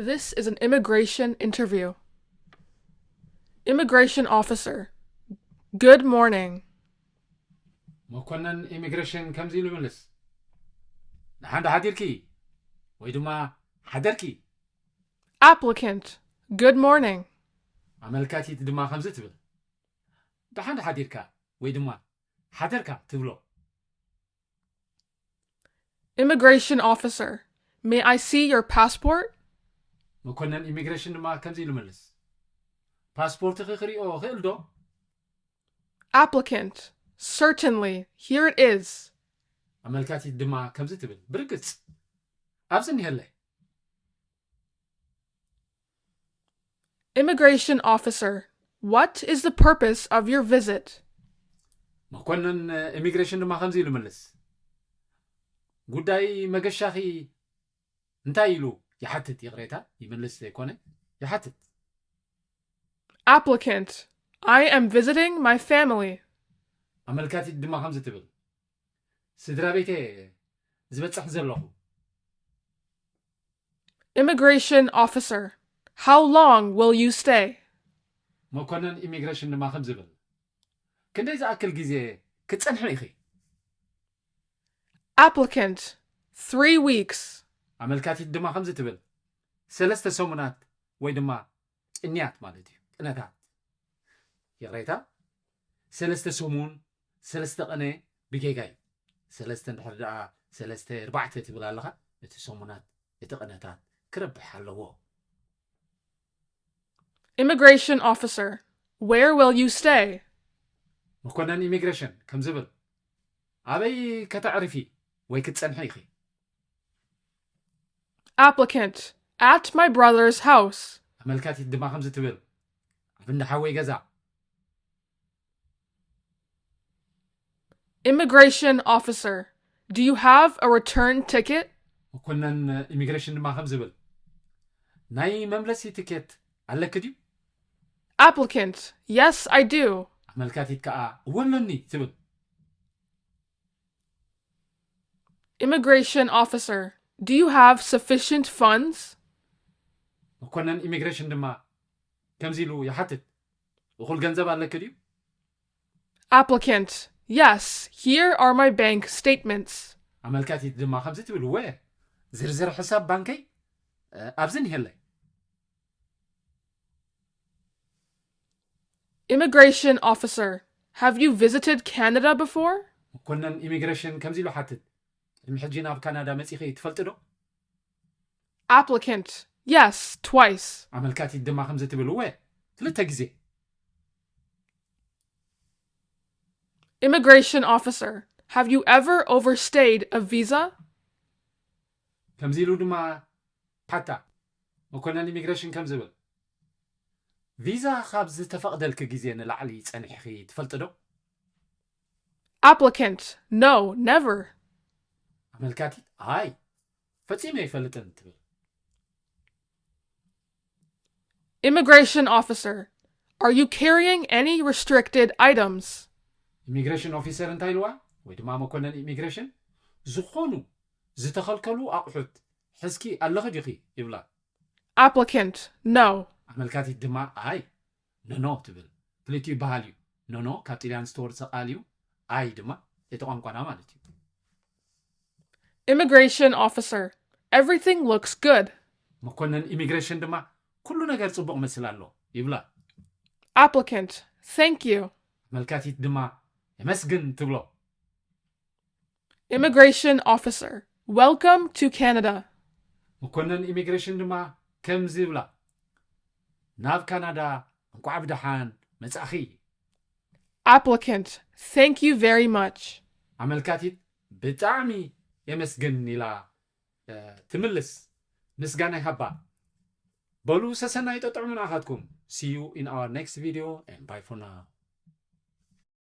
This is an immigration interview. Immigration officer. Good morning. መኮነን ኢሚግሬሽን ከምዚ ኢሉ ይምልስ፣ ደሓን ዶ ሓዲርኪ ወይ ድማ ሓደርኪ? Applicant. Good morning. ኣመልካቲት ድማ ከምዚ ትብል፣ ደሓን ዶ ሓዲርካ ወይ ድማ ሓደርካ ትብሎ። Immigration officer. May I see your passport? መኮነን ኢሚግሬሽን ድማ ከምዚ ኢሉ ይምልስ፣ ፓስፖርትኺ ክሪኦ እኽእል ዶ? Applicant. Certainly. Here it is. ኣመልካቲት ድማ ከምዚ ትብል፣ ብርግጽ ኣብዚ እኒሀለይ። Immigration officer. What is the purpose of your visit? መኮነን ኢሚግሬሽን ድማ ከምዚ ኢሉ ይምልስ፣ ጉዳይ መገሻኺ እንታይ ኢሉ ይሓትት? ይቕሬታ፣ ይምልስ ዘይኮነ ይሓትት። Applicant. I am visiting my family. ኣመልካቲት ድማ ከምዚ ትብል፣ ስድራ ቤተ ዝበጽሕ ዘለኹ። Immigration officer. How long will you stay? መኮነን ኢሚግሬሽን ድማ ከምዚ ይብል፣ ክንደይ ዝኣክል ግዜ ክትጸንሒ ኢኺ? Applicant. Three weeks. ኣመልካቲት ድማ ከምዚ ትብል፣ ሰለስተ ሰሙናት ወይ ድማ ቅንያት ማለት እዩ፣ ቅነታት። ይቕሬታ፣ ሰለስተ ሰሙን ሰለስተ ቅነ ብጌጋ እዩ። ሰለስተ እንድሕር ደኣ ሰለስተ ኣርባዕተ ትብል ኣለኻ፣ እቲ ሰሙናት እቲ ቅነታት ክረብሕ ኣለዎ። Immigration officer. Where will you stay? መኮነን ኢሚግሬሽን ከም ዝብል፣ ኣበይ ከተዕርፊ ወይ ክትጸንሒ ኢኺ? Applicant. At my brother's house. ኣመልካቲት ድማ ከምዚ ትብል፣ ኣብ እንዳ ሓወይ ገዛ። Immigration officer. Do you have a return ticket? መኮነን ኢሚግሬሽን ድማ ከም ዝብል፣ ናይ መምለሲ ትኬት ኣለኪ ድዩ? Applicant. Yes, I do. ኣመልካቲት ከኣ እወ ኣለኒ ትብል። Immigration officer. Do you have sufficient funds? መኮነን ኢሚግሬሽን ድማ ከምዚ ኢሉ ይሓትት፣ እኹል ገንዘብ ኣለኪ ድዩ? Applicant. Yes, here are my bank statements. ኣመልካቲት ድማ ከምዚ ትብል፣ እወ፣ ዝርዝር ሕሳብ ባንከይ ኣብዚ እኒሀለይ። Immigration officer. Have you visited Canada before? መኮነን ኢሚግሬሽን ከምዚ ኢሉ ሓትት፣ ቅድሚ ሕጂ ናብ ካናዳ መጺኺ ትፈልጢ ዶ? Applicant. Yes, twice. ኣመልካቲት ድማ ከምዚ ትብል፣ እወ፣ ክልተ ግዜ። Immigration officer. Have you ever overstayed a visa? ከምዚ ኢሉ ድማ ሓታ፣ መኮነን ኢሚግሬሽን ከም ዝብል፣ ቪዛ ካብ ዝተፈቕደልኪ ግዜ ንላዕሊ ጸኒሕኺ ትፈልጢ ዶ? Applicant. No, never. ኣመልካቲት፣ ኣይ፣ ፈጺመ ኣይፈልጥን ትብል። Immigration officer. Are you carrying any restricted items? ኢሚግሬሽን ኦፊሰር እንታይ ኢልዋ ወይ ድማ መኮነን ኢሚግሬሽን፣ ዝኾኑ ዝተኸልከሉ ኣቑሑት ሕዝኪ ኣለኺ ዲኺ ይብላ። Applicant. No. ኣመልካቲት ድማ ኣይ፣ ኖኖ ትብል። ክልቲኡ ይበሃል እዩ። ኖኖ ካብ ጥልያን ዝተወርሰ ቃል እዩ፣ ኣይ ድማ እቲ ቋንቋና ማለት እዩ። Immigration officer. Everything looks good. መኮነን ኢሚግሬሽን ድማ ኩሉ ነገር ጽቡቕ መስል ኣሎ ይብላ። Applicant. Thank you. ኣመልካቲት ድማ የመስግን ትብሎ። Immigration officer. Welcome to Canada. መኮነን ኢሚግሬሽን ድማ ከምዚ ይብላ፣ ናብ ካናዳ እንኳዕ ብደሓን መጻእኺ። Applicant. Thank you very much. ኣመልካቲት ብጣዕሚ የመስግን ኢላ ትምልስ፣ ምስጋና ይሃባ። በሉ ሰሰናይ ጠጥዑሙ ንኣኻትኩም። See you in our next video and bye for now.